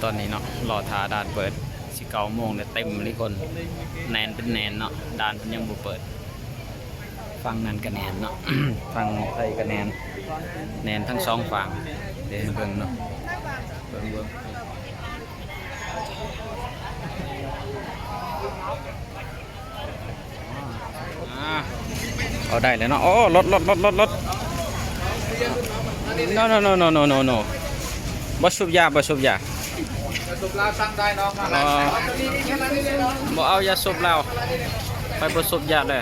ຕອນນີ້ເນາະ ລໍຖ້າດ່ານເປີດ ຊິເກົ້າໂມງແລ້ວ ເຕັມເລີຍຄົນ ແໜ້ນເປັນແໜ້ນເນາະ. ດ່ານເພິ່ນຍັງບໍ່ເປີດ. ຝັ່ງນັ້ນກະແໜ້ນເນາະ ຝັ່ງໄທກະແໜ້ນ ແໜ້ນທັງສອງຝັ່ງ. ດຽວໃຫ້ເບິ່ງເນາະ ເບິ່ງ ເບິ່ງ. ອ່າ ເອົາໄດ້ແລ້ວເນາະ. ໂອ້ ລົດ ລົດ ລົດ ລົດ ລົດ. ໂນ ໂນ ໂນ ບໍ່ສູບຢາ ບໍ່ສູບຢາ. ສູບລາວສັ່ງໄດ້ເນາະ. ບໍ່ເອົາຢາສູບລາວ ຂ້ອຍບໍ່ສູບຢາເດີ.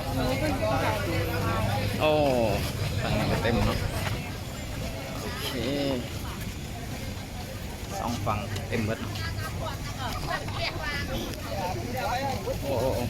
ໂອ້ ທາງນັ້ນກະເຕັມເນາະ. ໂອເຄ ສອງຝັ່ງເຕັມເບິດ. ໂອ້ ໂອ້ ໂອ້.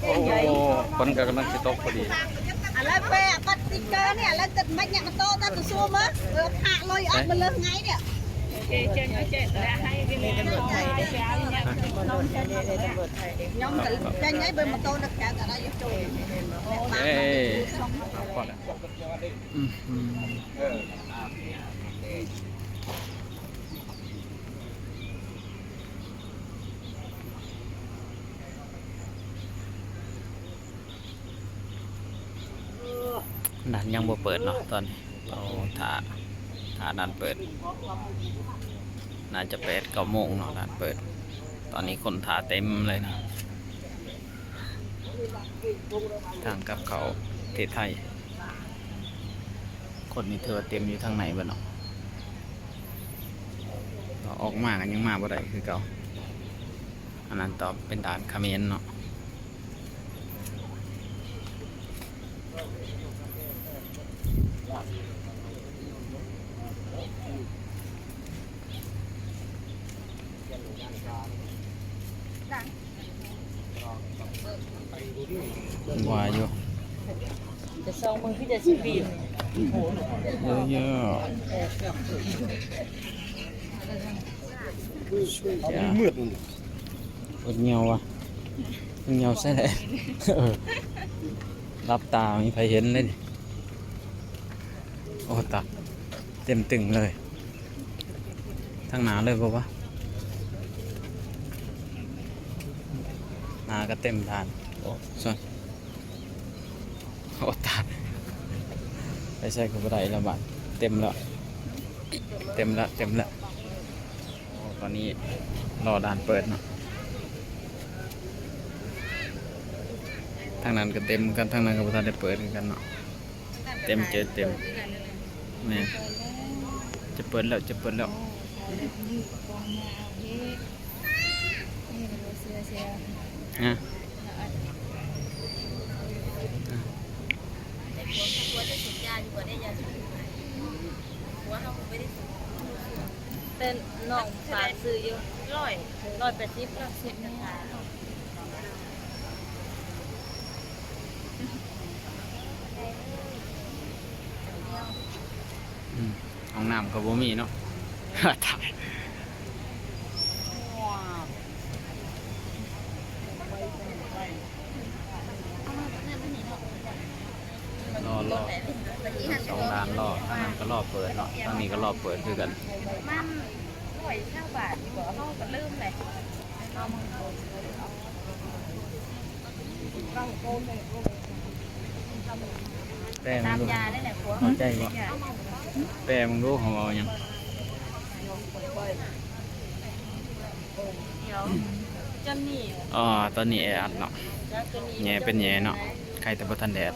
ໂອ້ ຝົນກະກຳລັງຊິຕົກພໍດີ. ດ່ານຍັງບໍ່ເປີດເນາະຕອນນີ້. ເຮົາຖ້າ ຖ້າດ່ານເປີດ ໜ້າຈະແປດເກົ້າໂມງເນາະ ດ່ານເປີດ. ຕອນນີ້ຄົນຖ້າເຕັມເລີຍເນາະ. ທາງກັບເຂົ້າປະເທດໄທ ຄົນນີ້ຖືວ່າເຕັມຢູ່ທາງໃນເບິດເນາະ. ອອກມາກະຍັງມາບໍ່ໄດ້ຄືເກົ່າ. ອັນນັ້ນຕອບເປັນດ່ານຂະເໝນເນາະ. ວ່າຢູ່ ຈະສອງມືຄືຈະຊິປີນ. ເອີ ເອີ ມືດ ອດຍ່ຽວວ່າ ຍ່ຽວໃສ່ແຫຼະ. ເອີ ຫຼັບຕາ ມີໃຜເຫັນເລີຍນີ້. ໂອ້ ຕາ ເຕັມຕຶງເລີຍ ທາງໜ້າເລີຍບໍ່ວະ. ໜ້າກະເຕັມດ່ານ. ໂອ້ ໂອ້ ຕາຍ ໄປໃສກະບໍ່ໄດ້ລະບາດ. ເຕັມແລ້ວ ເຕັມແລ້ວ ເຕັມແລ້ວ. ໂອ້ ຕອນນີ້ລໍດ່ານເປີດເນາະ. ທາງນັ້ນກະເຕັມຄືກັນ ທາງນັ້ນກະບໍ່ທັນໄດ້ເປີດຄືກັນເນາະ. ເຕັມເຈີເຕັມ. ແມ່ນ ຈະເປີດແລ້ວ ຈະເປີດແລ້ວ. ຮະ ແຕ່ນ້ອງຝາກຊື້ຢູ່ ຮ້ອຍ ຮ້ອຍແປດສິບ. ອືມ ຫ້ອງນ້ຳກະບໍ່ມີເນາະ. ຕາຍ ລໍ ລໍ ສອງດ່ານ ລໍ ທາງນັ້ນກະລໍເປີດເນາະ ທາງນີ້ກະລໍເປີດຄືກັນ. ແປເບິ່ງດູ ເຂົ້າໃຈບໍ່? ແປເບິ່ງດູ ເຂົາເວົ້າຫຍັງ? ອໍ ຕອນນີ້ແອອັດເນາະ ແຫຍ່ເປັນແຫຍ່ເນາະ. ໃກ້ແຕ່ບໍ່ທັນແດດ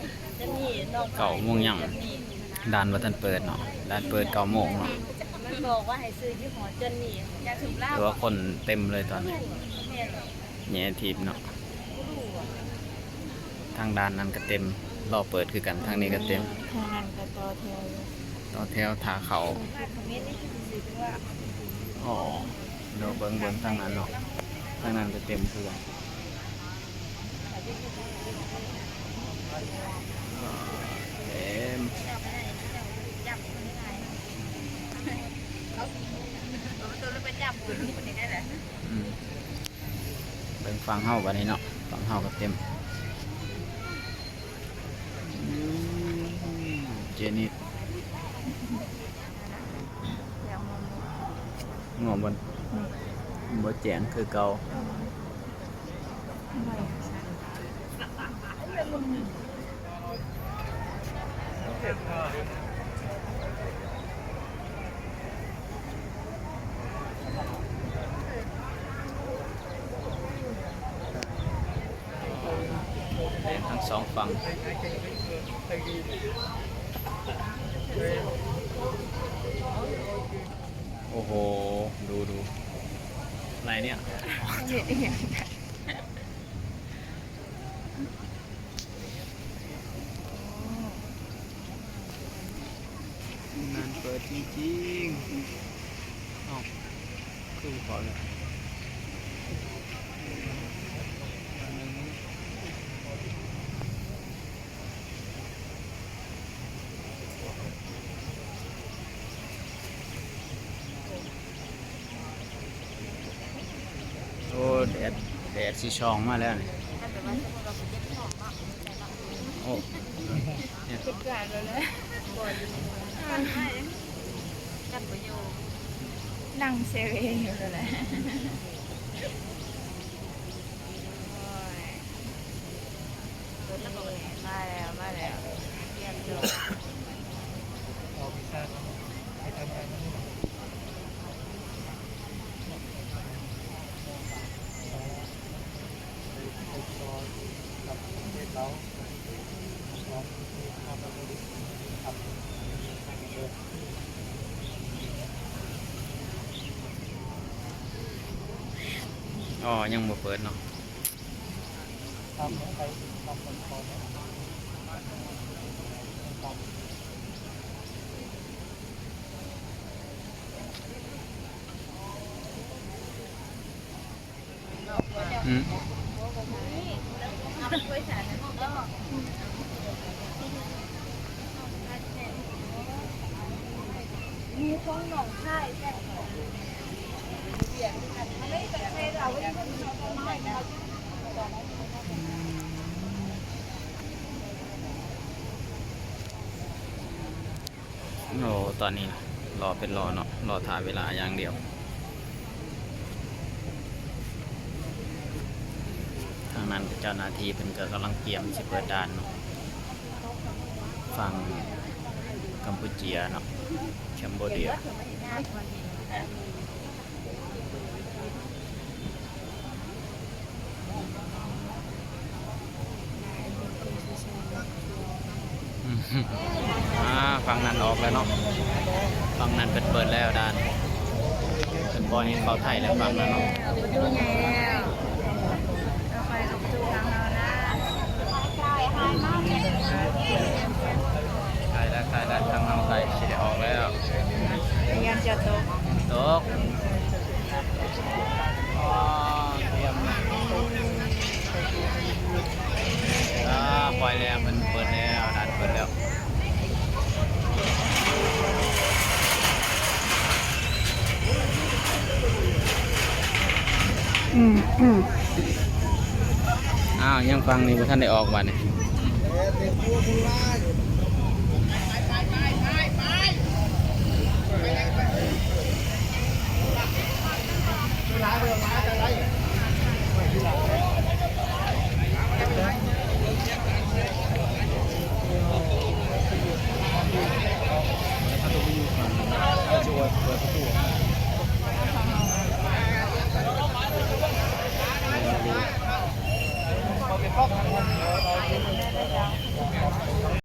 ເກົ້າໂມງຍັງ ດ່ານບໍ່ທັນເປີດເນາະ. ດ່ານເປີດເກົ້າໂມງເນາະ. ມັນບອກວ່າໃຫ້ຊື້ຍີ່ຫໍ້ຈອນນີ້ ຢາສູບລາວ. ແຕ່ວ່າຄົນເຕັມເລີຍຕອນນີ້ ແຫຍ່ຖີບເນາະ. ທາງດ່ານນັ້ນກະເຕັມ ລໍເປີດຄືກັນ. ທາງນີ້ກໍເຕັມ ທາງນັ້ນກໍຕໍ່ແຖວຢູ່ ຕໍ່ແຖວຖ້າເຂົ້າ. ອໍ ເດີ ເບິ່ງ ເບິ່ງທາງນັ້ນເນາະ ທາງນັ້ນກໍເຕັມຄືກັນ ເຕັມ. ອືມ ເບິ່ງຝັ່ງເຮົາບັດນີ້ເນາະ ຝັ່ງເຮົາກໍເຕັມ. ອືມ ເຈນິດ ງ່ວງບໍ່? ອືມ ບໍ່ແຈ້ງຄືເກົ່າ. ແດງທັງສອງຝັ່ງ. ໂອ້ໂຫ ດູ ດູ ໄລເນຍ. ຮ້ານເປີດຈິງໆ. ເອົ້າ ຄືບໍ່ເຂົ້າເລີຍ. ໂອ້ ແດດ ແດດຊິສ່ອງມາແລ້ວນີ້. ໂອ້ ນັ່ງເຊເວຢູ່ແຫຼະ. ມາແລ້ວ ມາແລ້ວ ອໍ ຍັງບໍ່ເປີດເນາະ. ອືມ ມີຂອງໜອງຄາຍແຊບກວ່າ. ໂອ້ ຕອນນີ້ລໍເປັນລໍເນາະ ລໍຖ້າເວລາຢ່າງດຽວ. ທາງນັ້ນເຈົ້າໜ້າທີ່ເພິ່ນກໍກຳລັງກຽມຊິເປີດດ່ານເນາະ ຝັ່ງກຳປູເຈຍເນາະ ແຄມໂບເດຍ. ອ່າ ຝັ່ງນັ້ນອອກແລ້ວເນາະ ຝັ່ງນັ້ນເພິ່ນເປີດແລ້ວດ່ານ ເພິ່ນປ່ອຍໃຫ້ເຂົ້າໄທແລ້ວຝັ່ງນັ້ນເນາະ. ປະຕູໃຫຍ່ແລ້ວ ຕໍ່ໄປກໍປະຕູທາງເຮົານະ. ໃກ້ແລ້ວ ໃກ້ແລ້ວ ທາງເຮົາໃກ້ຊິໄດ້ອອກແລ້ວ. ຢ້ານຈະຕົກ ຕົກ. ອໍ ຕຽມ ອ່າ ປ່ອຍແລ້ວ ເພິ່ນເປີດແລ້ວ ດ່ານເປີດແລ້ວ. ອືມ ອືມ ອ້າວ ຍັງຝັ່ງນີ້ບໍ່ທັນໄດ້ອອກບາດນີ້. ເປີດປະຕູ.